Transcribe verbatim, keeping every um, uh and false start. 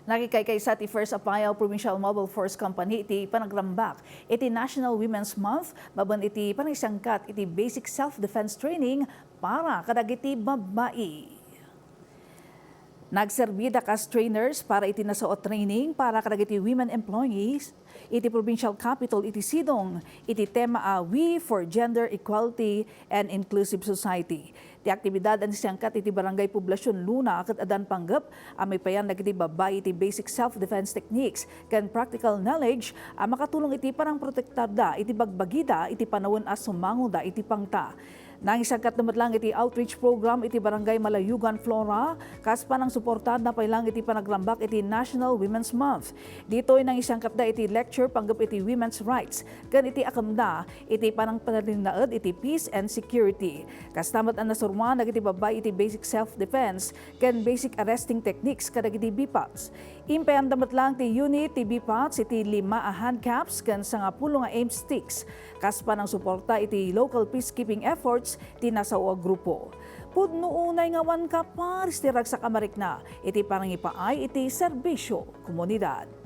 Nakikaykaysa ti First Apayao Provincial Mobile Force Company iti panagrambak iti National Women's Month babaen iti panangisangkat iti basic self-defense training para kadagiti babbai. Nagserbida kas trainers para iti nasao a training para kadagiti women employees iti provincial capitol iti sidong iti tema a We for Gender Equality and Inclusive Society. Ti aktibidad a naisangkat iti Barangay Poblacion Luna ket addan panggep a maipayan dagiti babbai iti basic self-defense techniques ken practical knowledge a makatulong iti panangprotektarda iti bagbagida iti panawen a sumangoda iti pangta. Nangisangkatda met lang iti outreach program iti Barangay Malayugan, Flora, kas panangsuportana pay lang iti panagrambak iti National Women's Month. Ditoy nangisangkatda iti lecture panggep iti women's rights ken iti akemda iti panangpanalinnaed iti peace and security. Kasta met a nasuroan dagiti babbai iti basic self-defense ken basic arresting techniques kadagiti B POTs. Impayanda met lang ti unit ti B POTs iti lima a hand caps ken sangapulo nga aim sticks kas panangsuporta iti local peacekeeping efforts ti nasao a grupo. Pudno unay nga awan kaparis ti ragsak a marikna iti panangipaay iti serbisyo komunidad.